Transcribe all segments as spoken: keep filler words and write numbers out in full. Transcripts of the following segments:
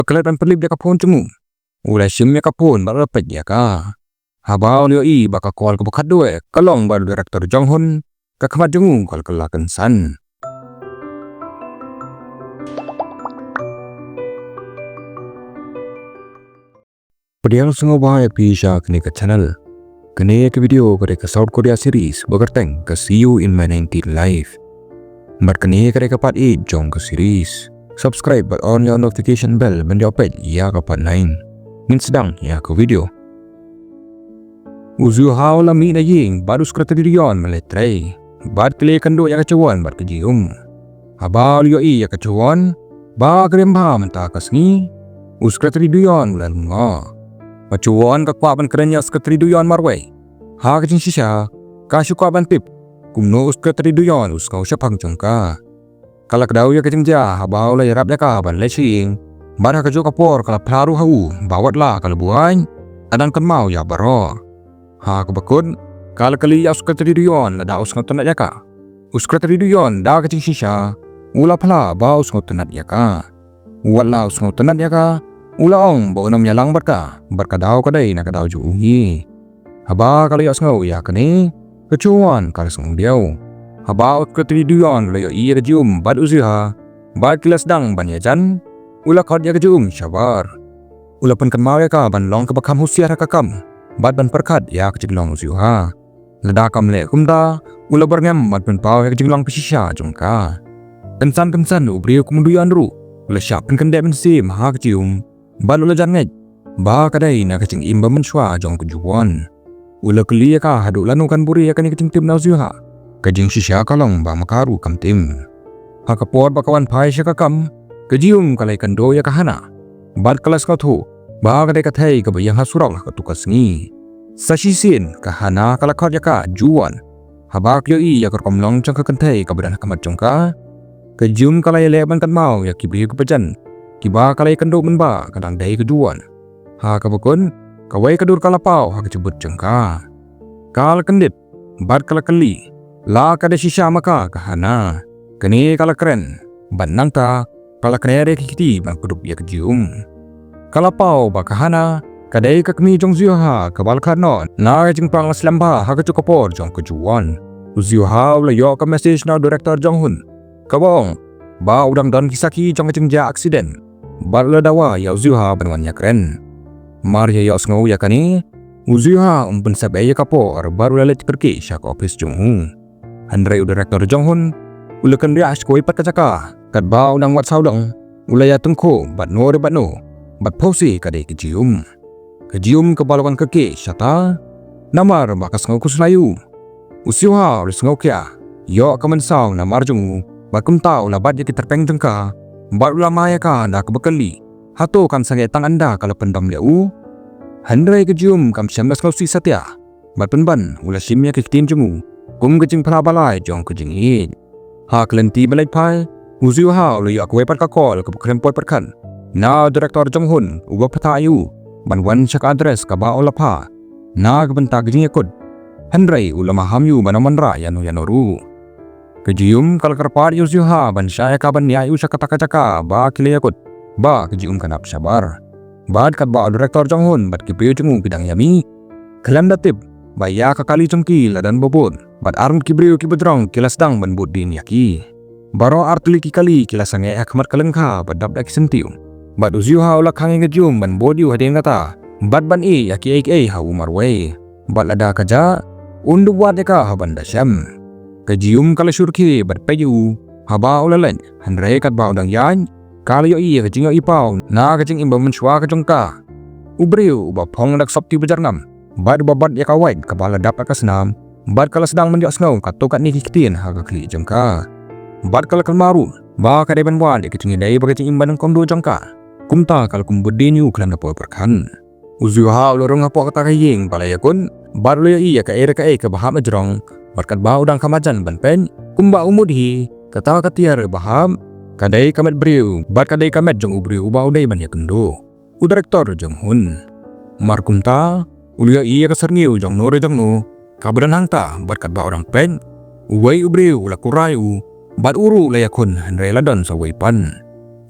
Ba klet ban pynlip ïa ka phone jong u, u la shim ïa ka phone bad u la peit ïa ka. Haba u la ïohi ba ka call kaba khatduh ka long bad u director Jong Hun, ka khmat jong u ka la kylla kynsan. Pdiang sngewbha ïa phi sha kane ka channel. Kane ka video ka dei ka South Korea series ba kyrteng ka See You in My nineteen Life. Bad kane ka dei ka part eight jong ka series. Subscribe bad on ïa notification bell ban ïoh peit ïa ka part nine. Ngin sdang ïa ka video. U Ziu Ha u la mih na ïing bad u secretary Duyon ban leit trei. Bad ki la ïakynduh ïa ka Jiwon bad ka Jium. Haba u la ïohi ïa ka Jiwon ba ka rim bha mynta ka sngi, u secretary Duyon u la lyngngoh. Ka Jiwon ka kwah ban kren ïa u secretary Duyon marwei. Ha ka jingshisha ka shu kwah ban tip kumno u secretary Duyon u sngew shaphang jong ka. Ka la kdew ïa ka jingjia haba u la ïarap ïa ka ban leit sha ïing. Bad ha kajuh ka por ka la phla ruh ha u ba wat la ka la buain, ka dang kynmaw ïa baroh. Ha kaba kut ka la kylli ïa u secretary Duyon lada u sngewtynnat ïa ka. U secretary Duyon da ka jingshisha u la phla ba u sngewtynnat ïa ka. Wat la u sngewtynnat ïa ka, u la ong ba un ym ïalang bad ka, bad ka daw ka dei na ka daw jong u hi. Haba ka la ïohsngew ïa kane, ka Jiwon ka la sngewdiaw. Haba u secretary Duyon u la ïohi ïa ka Jium bad u Ziu Ha bad ki la sdang ban ïajan, u la khot ïa ka Jium shabar. U la pynkynmaw ïa ka ban long kaba kham husiar ha ka kam bad ban pyrkhat ïa ka jinglong u Ziu Ha. Lada kam leh kumta, u la byrngem ban pynpaw ïa ka jinglong ba shisha jong ka. Kynsan kynsan u briew kum u Duyon ruh u la shah pynkyndeh mynsiem ha ka Jium bad u la jan ngeit ba ka dei na ka jingim ba mynshuwa jong ka Jiwon. U la kylli ïa ka haduh lano kan buhrieh ïa kane ka jingtip na u Ziu Ha. Ka jingshisha ka long ba ma ka ruh kam tip. Ha ka por ba ka wan phai sha ka kam, ka Jium ka la ïakynduh ïa ka Hana bad ka la sngewthuh ba ka dei ka thei kaba ïeng ha surok ha katto ka sngi. Sa shisien ka Hana ka la khot ïa ka Jiwon. Haba ka ïohi ïa ka rukom long jong ka kynthei kaba don ha khmat jong ka, ka Jium ka la ïaleh ban kynmaw ïa ki briew kiba jan kiba ka la ïakynduh mynba ka dang dei ka Jiwon. Ha kaba kut kawei ka dur ka la paw ha ka jubut jong ka. Ka la kyndit bad ka la kylli, la ka dei shisha ma ka ka Hana? Kane ka la kren bad nangta ka la kner ïa ki kti ban kdup ïa ka Jium. Ka la paw ba ka Hana ka dei ka kmie jong u Ziu Ha kaba la khadnoh na ka jingpang la slem bha ha kajuh ka por jong ka Jiwon. U Ziu Ha u la ïoh ka message na u director Jong Hun kaba ong ba u dang don ki sakhi jong ka jingjia accident bad u la dawa ïa u Ziu Ha ban wan ïakren. Mar ïa ïohsngew ïa kane, u Ziu Ha um pynsep ei ïa ka por bad u la leit kyrkieh sha ka office jong u. Hynrei u director Jong Hun u la kynriah sha kawei pat ka jaka, katba u dang wad sawdong u la ïatyngkhuh bad no re bad no, bad phewse ka dei ka Jium. Ka Jium kaba la wan kyrkieh shata namar ba ka sngew khuslai ïa u. U Ziu Ha u la sngewkhia ïoh ka mynsaw namar jong u bad kumta u la bat ïa ki tyrpeng jong ka bad u la mai ïa ka da kaba kylli, hato kan sangeh tang ynda ka la pyndom ïa u? Hynrei ka Jium kam shym la sngewsih satia bad pynban u la shim ïa ki ktien jong u kum ka jingphla ba lai jong ka jingïeit. Ha ka lynti ba leit phai, u Ziu Ha u la ïoh kawei pat ka call kaba khlem poi pyrkhat na u director Jong Hun uba phah ïa u ban wan sha ka address kaba u la phah na ka bynta ka jingïakut. Hynrei u la maham ïa u ban ym wanrah ïano ïano ruh. Ka Jium ka la kyrpad ïa u Ziu Ha ban shah ïa ka ban ïaid ïa u sha kata ka jaka ba ki la ïakut, ba ka Jium ka nap shabar. Bad katba u director Jong Hun bad ki briew jong u ki dang ïamih, khlem da tip ba ïa ka kali jong ki la don ba bud bad arngut ki briew kiba jrong ki la sdang ban bud dien ïa ki. Baroh artylli ki kali ki la sangeh ha khmat ka lyngkha ba dap da ki syntiew. Bad u Ziu Ha u la khang ïa ka Jium ban bud ïa u hadien kata bad ban ïeh ïa kiei kiei ha u marwei. Bad lada ka jah, un dup wad ïa ka ha ban da shem. Ka Jium ka la shyrkhei bad peit ïa u haba u la leit, hynrei katba u dang ïaid, ka la ïohi ïa ka jingïohi paw na ka jingim ba mynshuwa ka jong ka. U briew uba phong da ka sopti ba jarngam bad uba bat ïa ka wait kaba la dap ha ka snam, bad ka la sdang ban ïohsngew katto katne ki ktien ha ka khlieh jong ka. Bad ka la kynmaw ruh ba ka dei ban wad ïa ka jingïadei bad ka jingim ba nyngkong duh jong ka. Kumta ka la kum bud dien ïa u khlem da poi pyrkhat. U Ziu Ha u la rung hapoh kata ka ïing ba la ïakut bad u la ïohi ïa kaei re kaei kaba hap na jrong. Bad katba u dang kham hajan ban peit, kumba u mut hi, kata ka tiar ba hap ka dei ka met briew bad ka dei ka met jong u briew uba u dei ban ïakynduh, u director Jong Hun. Mar kumta u la ïohi ïa ka syrngiew jongno re jongno kaba don hangta bad katba u dang peit, uwei u briew u la kura ïa u bad u ruh u la ïakhun hynrei la don sa uwei pat.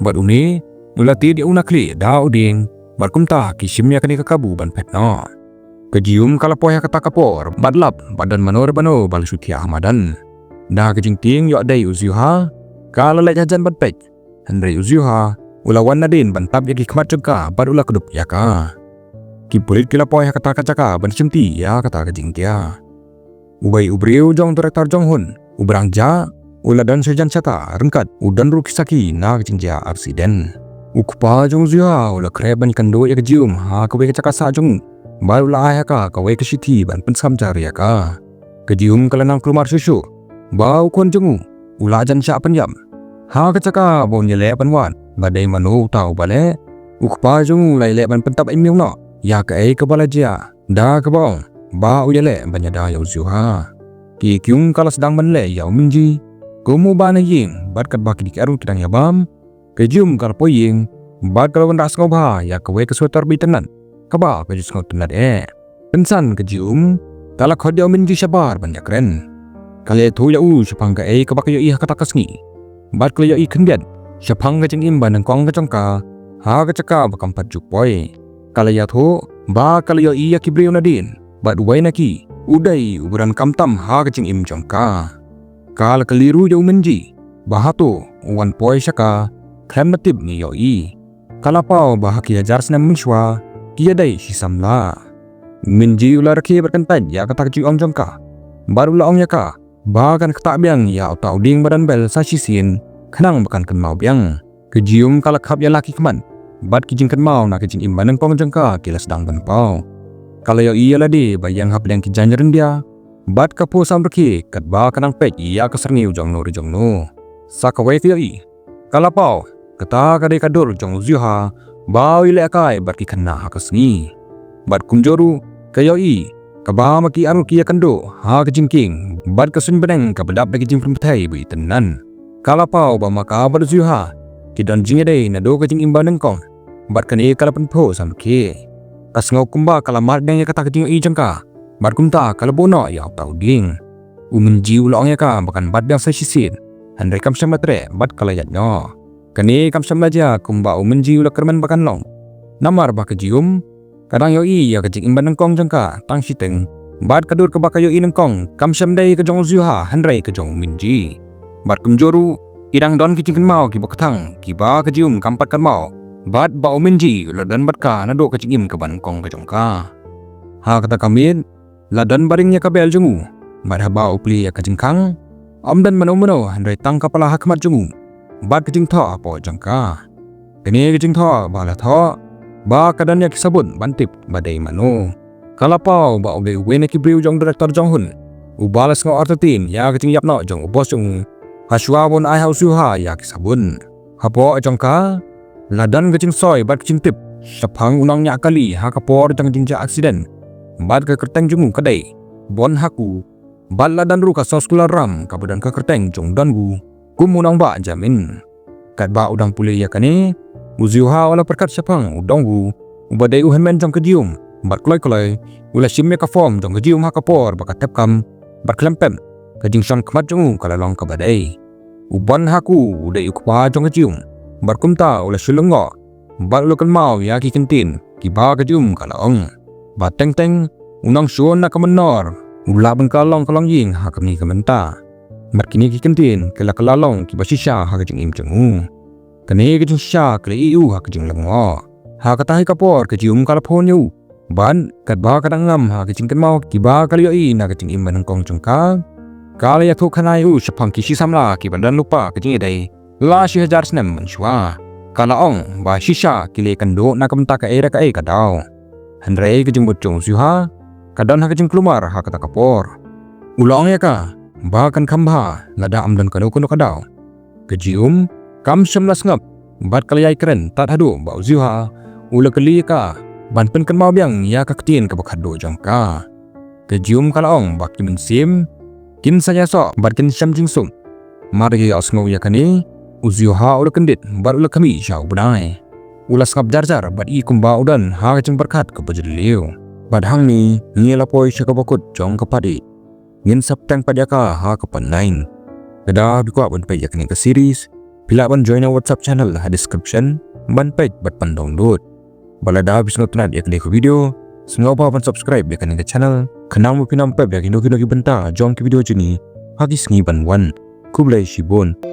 Bad une U la tied ïa u na khlieh da u dieng, bad kumta ki shim ïa kane ka kabu ban phet noh. Ka Jium ka la poi ha kata ka por bad lap ba don mano re mano ba la shu thiah ha madan. Da ka jingtieng ïoh dei u Ziuha, ka la leit hajan ban peit. Hynrei u Ziuha u la wan nadien ban tap ïa ki khmat jong ka bad u la kdup ïa ka. Ki pulit ki la poi ha kata ka jaka ban shimti ïa kata ka jingtia. Uwei u briew jong director Jong Hun, u Brang Jah, u la don shajan shata ryngkat u don ruh ki sakhi na ka jingjia aksiden. U kpa jong u Ziuha u la khreh ban ïakynduh ïa ka Jium ha kawei ka jaka sah jong u bad u la ai ha ka kawei ka shithi ban pynskhem jar ïa ka. Ka Jium ka la nang kulmar shuh shuh ba u khun jong u u la jan shah pynïap. Ha ka jaka ba un ïaleh ban wad ba dei mano uta uba leh, u kpa jong u u la ïaleh ban pyntap ei miaw noh ïa kaei kaba la jia da kaba ong ba u ïaleh ban ïada ïa u Ziuha. Ki ïing ka la sdang ban leh ïa u Minji kum uba na ïing bad katba ki dei ki arngut ki dang ïabam, ka Jium ka la poi ïing bad ka la wanrah sngewbha ïa kawei ka sweater ba itynnad kaba ka ju sngewtynnad eh. Pynsan ka Jium ka la khot ïa u Minji shabar ban ïakren. Ka la ïathuh ïa u shaphang kaei kaba ka ïohi ha kata ka sngi bad ka la ïohi khyndiat shaphang ka jingim ba nyngkong ka jong ka ha ka jaka ba kam pat ju poi. Ka la ïathuh ba ka la ïohi ïa ki briew nadien bad uwei na ki u dei uba donkam tam ha ka jingim jong ka. Ka la kylli ruh ïa u Minji ba hato u wan poi sha ka khlem da tip ne ïohi. Ka la paw ba ha ki hajar snem mynshuwa ki ïadei shi samla. U Minji u la rakhe bad kyntait ïa kata ka jingong jong ka bad u la ong ïa ka ba kan ktah biang ïa uta u dieng ba don bel sa shisien khnang ba kan kynmaw biang. Ka Jium ka la khap ïa la ki khmat bad ki jingkynmaw na ka jingim ba nyngkong jong ka ki la sdang ban paw. Ka la ïohi ïa lade ba ïeng hapdeng ki jaiñ ryndia bad ka phuh samrkhie katba ka nang peit ïa ka syrngiew jongno re jongno. Sa kawei ka ïohi ka la paw kata ka dei ka dur jong u Ziuha ba u ïalehkai bad ki khynnah ha ka sngi. Bad kumjuh ruh ka ïohi kaba ma ki arngut ki ïakynduh ha ka jingkieng bad ka suiñ bneng kaba dap da ki jingpynpthei ba itynnad. Ka la paw ba ma ka bad u Ziuha ki don jingïadei naduh ka jingim ba nyngkong bad kane ka la pynphuh samrkhie. Ka sngew kumba ka la mad biang ïa kata ka jingïohi jong ka bad kumta ka la buh noh ïa uta u dieng. U Minji u la ong ïa ka ba kan bat biang sa shisien, hynrei kam shym la treh bad ka la ïaid noh. Kane kam shym la jia kumba u Minji u la kyrmen ba kan long. Namar ba ka Jium ka dang ïohi ïa ka jingim ba nyngkong jong ka tang shiteng bad ka dur kaba ka ïohi nyngkong kam shym dei ka jong u Ziuha hynrei ka jong u Minji. Bad kumjuh ruh ki dang don ki jingkynmaw kiba kthang kiba ka Jium kam pat kynmaw bad ba u Minji u la don bad ka naduh ka jingim kaba nyngkong ka jong ka. Ha kata ka miet la don ba ring ïa ka bell jong u bad haba u plie ïa ka jingkhang, ym don mano mano hynrei tang ka pala ha khmat jong u bad ka jingthoh hapoh jong ka. Kane ka jingthoh ba la thoh ba ka don ïa ki sabut ban tip ba dei mano. Ka la paw ba u dei uwei na ki briew jong u director Jong Hun uba la sngew artatien ïa ka jingïap noh jong u boss jong u ha shuwa ba un ai ha u Ziuha ïa ki sabut. Hapoh jong ka la don ka jingsoi bad ka jingtip shaphang u nongñiah kali ha ka por jong ka jingjia aksiden bad ka kyrteng jong u ka dei Bon Haku. Bad la don ruh ka soskular ram kaba don ka kyrteng jong u don u kum u nongbah jamin. Katba u dang pule ïa kane, u Ziuha u la pyrkhat shaphang u don u uba dei u hynmen jong ka Jium bad kloi kloi u la shim ïa ka form jong ka Jium ha ka por ba ka tep kam bad khlem pep ka jingshong khmat jong u ka la long kaba dei. U Bon Haku u dei u kpa jong ka Jium bad kumta u la shu lyngngoh bad u la kynmaw ïa ki kyntien kiba ka Jium ka la ong. Ba teng teng u nongshun na ka mynnor u lah ban kylla long ka longïing ha kane ka bynta. Bad kine ki kyntien ki la kylla long kiba shisha ha ka jingim jong u. Kane ka jingshisha ka la ïohi ïa u ha ka jinglyngngoh. Ha kata hi ka por ka Jium ka la phone ïa u bad katba ka dang ngam ha ka jingkynmaw kiba ka la ïohi na ka jingim ba nyngkong jong ka, ka la ïathuh khana ïa u shaphang ki shi samla kiba don lypa ka jingïadei la shi hajar snem mynshuwa. Ka la ong ba shisha ki la ïakynduh na ka bynta kaei re kaei ka daw. Hynrei ka jingmut jong u Ziuha ka don ha ka jingkulmar ha kata ka por. U la ong ïa ka ba kan kham bha lada ym don kano kano ka daw. Ka Jium kam shym la sngap bad ka la ïai kren tad haduh ba u Ziuha u la kylli ïa ka ban pynkynmaw biang ïa ka ktien kaba khatduh jong ka. Ka Jium ka la ong ba ki mynsiem kin sa ïasoh bad kin shem jingsuk. Mar ïa ïohsngew ïa kane, u Ziuha u la kyndit bad u la khmih sha u bnai. U la sngap jar jar bad i kumba u don ha ka jingpyrkhat kaba jylliew. Bad hangne ngi la poi sha kaba kut jong ka part eight. Ngin sa bteng pat ïa ka ha ka part nine. Lada phi kwah ban peit ïa kane ka series, phi lah ban join ïa u WhatsApp channel ha description. ban peit bad ban download. Bad lada phi sngewtynnat ïa kane ka video, sngewbha ban subscribe ïa kane ka channel, khnang ba phin ym pep ïa kino kino ki bynta jong ki video jong ngi ha ki sngi ban wan. Khublei shibun.